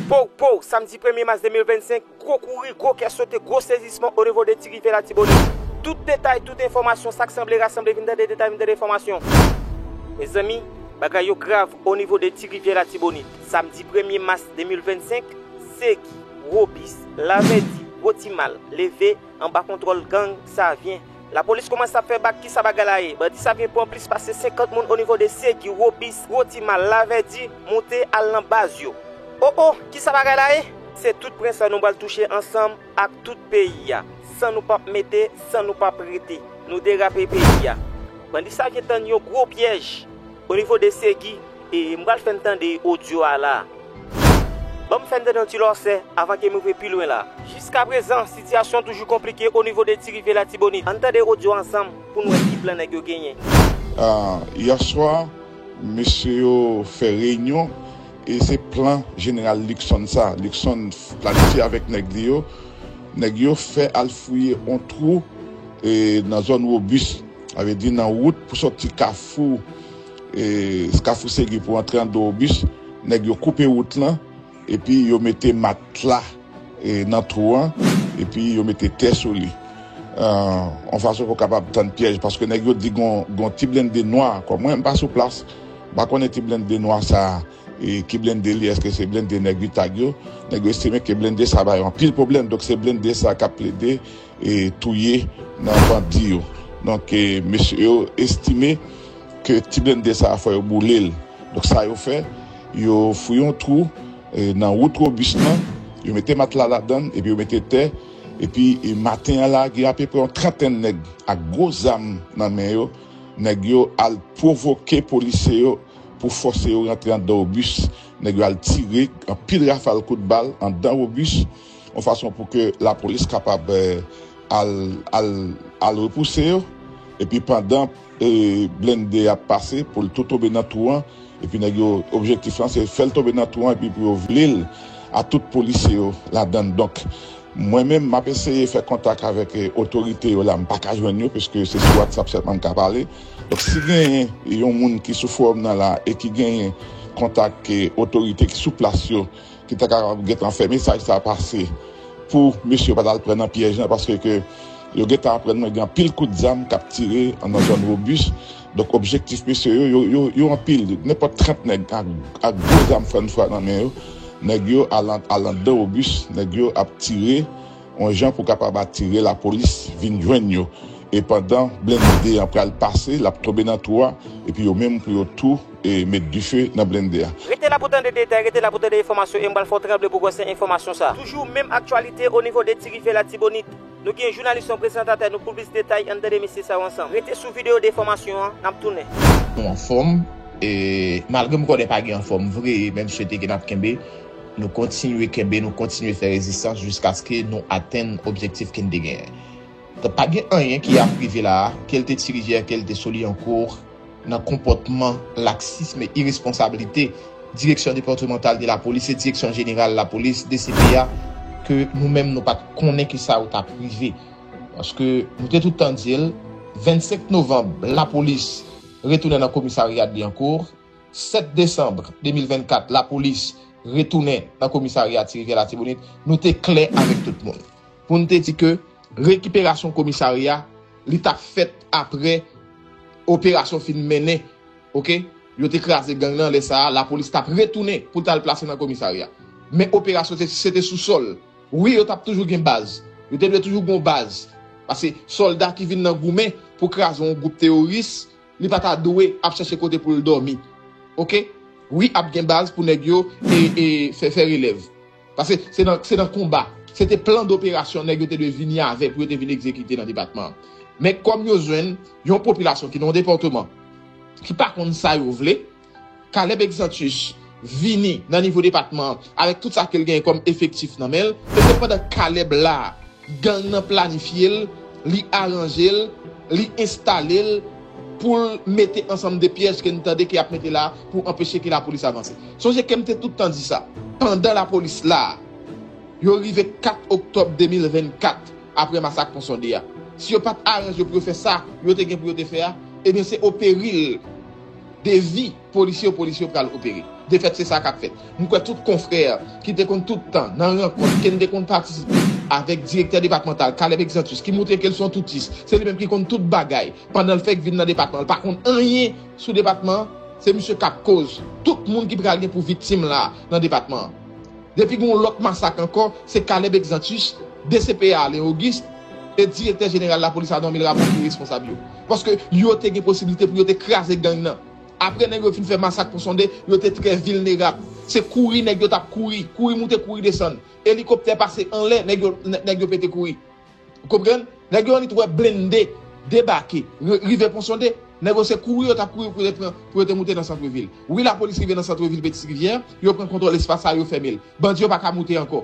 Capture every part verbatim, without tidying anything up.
Pow, pow, samdi premye mas de mil vennsenk, gwo kouri, gwo kè sote, gwo sezisman o nivo de Ti Rivyè Latibonit. Tout detay, tout enfòmasyon, sa k sanble rasanble, vin tande detay, vin tande enfòmasyon. Mezanmi, bagay yo grav o nivo de Ti Rivyè Latibonit. Samdi premye mas de mil vennsenk, Segi, Wobis, Lavèdi, Gwo Timal, leve anba kontwòl gang Savyen. Lapolis kòmanse ap fè bak, kisa bagay la ye? Bandi Savyen pran plis pase senkant moun o nivo de Segi, Wobis, Gwo Timal, Lavèdi, moute al nan baz yo. O o, kisa bagay la ye? Se tout pwen sa nou pral touche ansanm ak tout peyi a. San nou p ap mete, san nou p ap rete. Nou derape peyi a. Bandi Savyen tann yon gwo pyèj o nivo de Segi, e m pral fè n tande odyo a la. Ban m fè n tande yon ti lòsè avan ke m rive pi lwen la. Jiskaprezan, sitiyasyon toujou konplike o nivo de Ti Rivyè Latibonit. Ann tande odyo ansanm pou n wè ki plan nèg yo genyen. Ah, yè swa, mesye yo fè reyinyon e se plan Jeneral Luckson sa. Luckson planifye avèk nèg li yo. Nèg yo fè al fouye yon twou e, nan zòn Wobis. Sa vle di nan wout pou sòti Kafou, e, Kafou Segi pou antre anndan Wobis, nèg yo koupe wout lan, epi yo mete matla, e, nan twou an, epi yo mete tè sou li. An, yon fason pou kapab tann pyèj, paske nèg yo di gon, gon ti blende nwa, kòm mwen, m pa sou plas, m pa konnen ti blende nwa sa, e, ki blende li, èske se blende nèg Utag yo, nèg yo estime ke blende sa ba yo anpil pwoblèm, donk se blende sa k ap plede e touye nan bandi yo. Donk, e, mesye yo estime ke ti blende sa a fò yo boule l. Donk, sa yo fè, yo fouye yon twou, e, nan wout Wobis lan, yo mete matla ladan l, epi yo mete tè, epi, e, maten an la, gen apeprè yon trantèn nèg ak gwo zam nan men yo. Nèg yo al pwovoke polisye yo pou fòse yo rantre anndan Wobis. Nèg yo al tire anpil rafal kout bal anndan Wobis, yon fason pou ke lapolis kapab, eh, al, al, al repouse yo. Epi pandan, eh, blende ap pase, pou l tou tonbe nan twou an, epi nèg yo, objektif lan, se fè l tonbe nan twou an, epi pou yo vle l a tout polisye yo ladan l. Donk, mwen menm, m ap eseye fè kontak avèk, eh, otorite yo la, m pa ka jwenn yo, piske se sou WhatsApp sèlman m ka pale. Donk, si genyen yon moun ki sou fowòm nan la e ki genyen kontak, eh, otorite ki sou plas yo, ki ta kapab gentan fè mesaj sa a pase pou mesye yo pa t al pran nan pyèj lan, paske ke yo gentan aprann mwen gen anpil kout zam k ap tire nan zòn Wobis. Donk, objektif mesye yo, yo, yo, yo anpil. Nenpòt trant nèg ak, ak gwo zam frann fwa nan men yo, nèg yo al an-, al anndan Wobis, nèg yo ap tire yon jan pou kapab atire lapolis vin jwenn yo. E pandan blende an pral pase, l ap tonbe nan twou a, epi yo menm pou yo tou, e, met dife nan blende a. Rete la pou tande detay, rete la pou tande enfòmasyon, e m pral fè w tranble pou w wè se enfòmasyon sa. Toujou menm aktyalite o nivo de Ti Rivyè Latibonit. Nou gen jounalis nou, prezantatè nou pou plis detay, ann tande mesye sa yo ansanm. Rete sou videyo de enfòmasyon an, n ap tounen. Nou anfòm, e malgre m konnen pa gen anfòm vre, men m swete ke n ap kenbe, nou kontinye kenbe, nou kontinye fè rezistans jiskaske nou atenn objektif ke n te genyen. Donk, pa gen anyen ki ap rive la a, ke l te Ti Rivyè, ke l te Solyankou, nan konpòtman laksis e iresponsablite Direksyon Depatmantal de Lapolis e Direksyon Jeneral Lapolis, D C P A, ke nou menm nou pa t konnen ke sa yo t ap rive. Paske nou te tout tan di l, vennsenk novanm, lapolis retounen nan komisarya Lyankou, sèt desanm de mil vennkat, lapolis retounen nan komisarya Ti Rivyè Latibonit, nou te klè avèk tout moun. Pou n te di ke rekiperasyon komisarya, li t ap fèt apre operasyon fin mennen, oke? Yo te kraze gang nan, lè sa a, lapolis t ap retounen pou l t al plase nan komisarya. Men operasyon se, se te sou sòl. Wi, yo t ap toujou gen baz. Yo te dwe toujou gen yon baz. Paske sòlda ki vin nan goumen pou kraze yon gwoup teworis, li pa ta dwe ap chache kote pou l dòmi. Oke? Wi, ap gen baz pou nèg yo e, e fè, fè relèv. Paske se nan, se nan konba. Se te plan doperasyon nèg yo te dwe vini avè pou yo te vin egzekite nan depatman an. Men kòm yo jwenn yon popilasyon ki nan yon depatman ki pa konn sa yo vle, Caleb Exantus vini nan nivo depatman an avèk tout sa ke l genyen kòm efektif nan men l, e se pandan Caleb la, gang nan planifye l, li aranje l, li enstale l pou l mete ansanm de pyèj ke n tande ke y ap mete la pou anpeche ke lapolis avanse. Sonje ke m te tout tan di sa. Pandan lapolis la, yo rive kat oktòb de mil vennkat, apre masak Pon Sonde a. Si yo pa t aranje pou yo fè sa yo te gen pou yo te fè a, ebyen se o peril de vi polisye yo, polisye yo pral opere. Defèt se sa k ap fèt. M kwè tout konfrè ki te konn tout tan nan rankont ke n te konn patisipe avèk direktè depatmantal Caleb Exantus ki montre ke l se yon toutis, se li menm ki konn tout bagay pandan l fèk vin nan depatman an, l pa konn anyen sou depatman an, se misye k ap koz tout moun ki pral gen pou viktim la nan depatman an. Depi gen yon lòt masak ankò, se Caleb Exantus, D C P A Leon Auguste, e direktè jeneral lapolis Adormil Ramon ki responsab yo. Paske yo te gen posiblite pou yo te kraze gang nan. Apre nèg yo fin fè masak Pon Sonde, yo te trè vilnerab. Se kouri nèg yo t ap kouri, kouri moute, kouri desann. Elikoptè pase anlè, nèg yo, nèg yo pete kouri. Ou konprann? Nèg yo annik wè blende debake, ri- rive Pon Sonde. Nèg yo se kouri yo t ap kouri pou yo te pran, pou yo te moute nan santrevil. Wi, lapolis rive nan santrevil Petit Rivière, yo pran kontwòl espas sa, yo fèmen l. Bandi yo pa ka moute ankò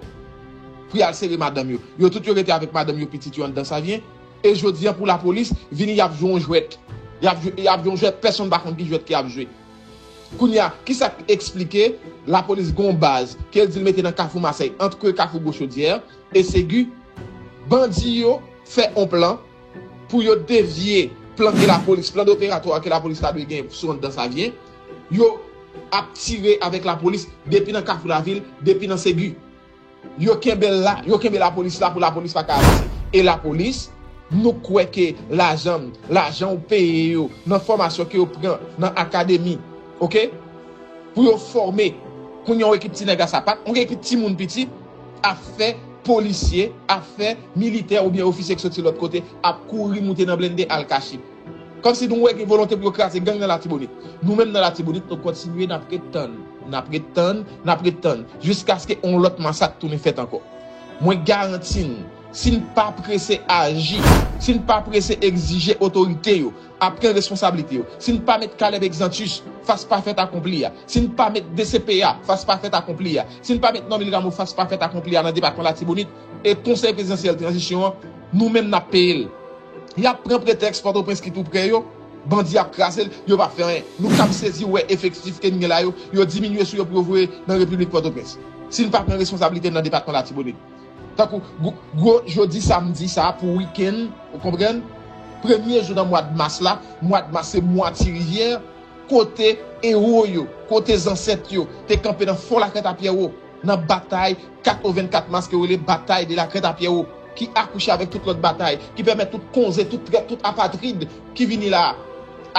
pou y al sere madanm yo. Yo tout yo rete avèk madanm yo, pitit yo anndan Savyen. E jodi a pou lapolis vini, y ap jwe yon jwèt. Y ap jwe, y ap jwe yon jwèt, pèsonn pa konn ki jwèt ki ap jwe. Kounye a, ki sa k eksplike lapolis gen yon baz ke l di l mete nan Kafou Masèy, ant Kafou Gwo Chodyè e Segi? Bandi yo fè yon plan pou yo devye plan ke lapolis, plan operatwa ke lapolis ta dwe gen sou anndan Savyen. Yo ap tire avèk lapolis depi nan Kafou Lavil, depi nan Segi. Yo kenbe l la, yo kenbe lapolis la pou lapolis pa ka avanse. E lapolis, nou kwè ke lajan, lajan ou peye yo nan fòmasyon ke yo pran nan akademi, oke? Pou yo fòme, kounye a yon ekip ti nèg a sapat, yon ekip timoun piti ap fè polisye, ap fè militè oubyen ofisye k soti lòt kote, ap kouri moute nan blende al kache. Kòmsi nou wè gen volonte pou yo kraze gang nan Latibonit. Nou menm nan Latibonit, nou kontinye, n ap ret tann, n ap ret tann, n ap ret tann, jiskaske yon lòt masak tounen fèt ankò. Mwen garanti n, si n pa prese aji, si n pa prese egzije otorite yo ap pran responsablite yo, si n pa met Caleb Exantus fas pa fèt akonpli a, si n pa met D C P A fas pa fèt akonpli a, si n pa met Normil Rameau fas pa fèt akonpli a nan depatman Latibonit, e Konsèy Prezidansyèl Tranzisyon an, nou menm n ap peye l. Y ap pran pretèks Pòtoprens ki tou prè yo, bandi ap kraze l, yo p ap fè anyen. Nou kab sezi wè efektif ke n gen la yo, yo diminye sou yo pou yo voye nan Repiblik Pòtoprens. Si n pa pran responsablite n nan depatman Latibonit. Tankou gwo, gwo jodi samdi sa a pou wikenn, ou konprann? Premye jou nan mwa d mas la, mwa d mas se mwa Ti Rivyè, kote ewo yo, kote zansèt yo te kanpe nan Fò Lakrèt a Pyèwo, nan batay kat o vennkat mas ke yo rele batay de Lakrèt a Pyèwo, ki akouche avèk tout lòt batay, ki pèmèt tout konze, tout trèt, tout apatrid ki vini la a,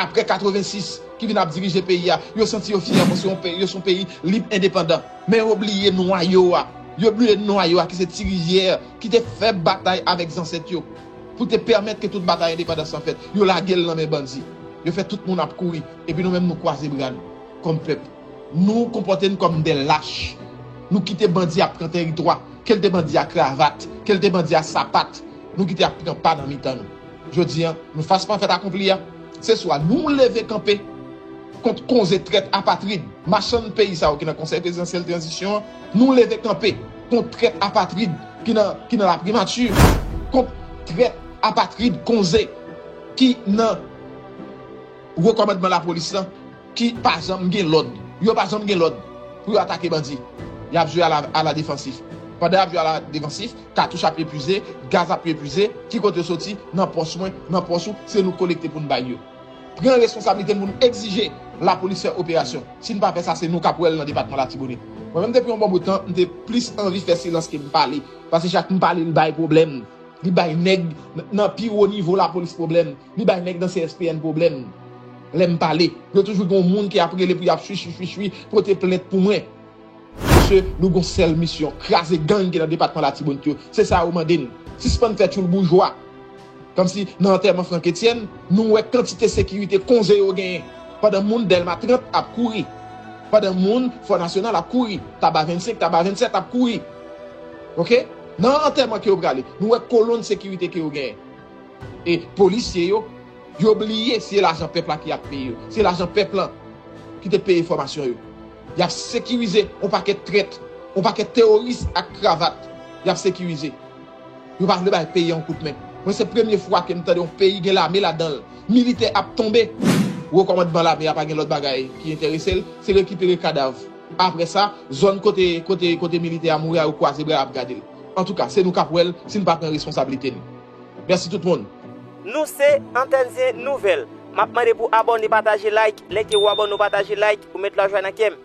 apre katrevensis, ki vin ap dirije peyi a, yo santi yo fyè paske yon peyi, yo se yon peyi lib, endepandan. Men yo bliye nwayo a. Yo bliye nwayo a ki se Ti Rivyè, ki te fè batay avèk zansèt yo pou te pèmèt ke tout batay endepandans lan fèt. Yo lage l nan men bandi. Yo fè tout moun ap kouri. Epi nou menm nou kwaze bra n kòm pèp. Nou konpòte n kòm de lach. Nou kite bandi ap pran tèritwa. Ke l te bandi a kravat, ke l te bandi a sapat. Nou kite ap pran pa nan mitan nou. Jodi a, nou fas pa fèt akonpli a. Se swa nou leve kanpe kont konze trèt apatrid, machann peyi sa yo ki nan Konsèy Prezidansyèl Tranzisyon an, nou leve kanpe kont trèt apatrid ki nan, ki nan laprimati, kont trèt apatrid konze ki nan wo kòmandman lapolis lan, ki pa janm gen lòd. Yo pa janm gen lòd pou yo atake bandi. Y ap jwe a la, a la defansif. Pandan y ap jwe a la defansif, katouch ap epuize, gaz ap epuize, ki kote yo soti? Nan pòch mwen, nan pòch ou, se nou kolekte pou n bay yo. Pran responsablite n pou n egzije lapolis fè operasyon. Si n pa fè sa, se nou k ap wè l nan depatman Latibonit. Mwen menm, depi yon bon bout tan, m te plis anvi fè silans ke m pale. Paske chak m pale, l bay pwoblèm. Li bay nèg n-, nan pi wo nivo lapolis pwoblèm. Li bay nèg nan C S P N pwoblèm. Lè m pale, yo toujou gen yon moun ki ap rele pou y ap chwi, chwi, chwi, chwi, pote plent pou mwen. Mesye, nou gon sèl misyon, kraze gang ki nan depatman Latibonit yo. Se sa yo mande n. Sispann fè tchoul boujwa. Kòmsi nan antèman Frank Etienne, nou wè kantite sekirite konze yo genyen. Pandan moun Dèlma trant ap kouri. Pandan moun Fò Nasyonal ap kouri. Taba vennsenk, Taba vennsèt ap kouri. Oke? Nan antèman ke yo prale, nou wè kolonn sekirite ke yo genyen. E polisye yo, yo bliye se lajan pèp la ki ap peye yo. Se lajan pèp lan ki te peye fòmasyon yo. Y ap sekirize yon pakèt trèt, yon pakèt teworis ak kravat. Y ap sekirize. Yo pa vle bay peyi a yon kout men. Mwen, se premye fwa ke m tande yon peyi gen lame ladan l. Militè ap tonbe. Wo kòmandman lame a pa gen lòt bagay ki enterese l, se rekipere kadav. Apre sa, zòn kote, kote, kote militè a mouri a, yo kwaze bra y ap gade l. Antouka, se nou k ap wè l si n pa pran responsablite n. Mèsi tout moun. Nou se Antènyen Nouvèl. M ap mande pou abòne, pataje, like. Lè ke w abòne, w pataje, like, ou met lajwa nan kè m.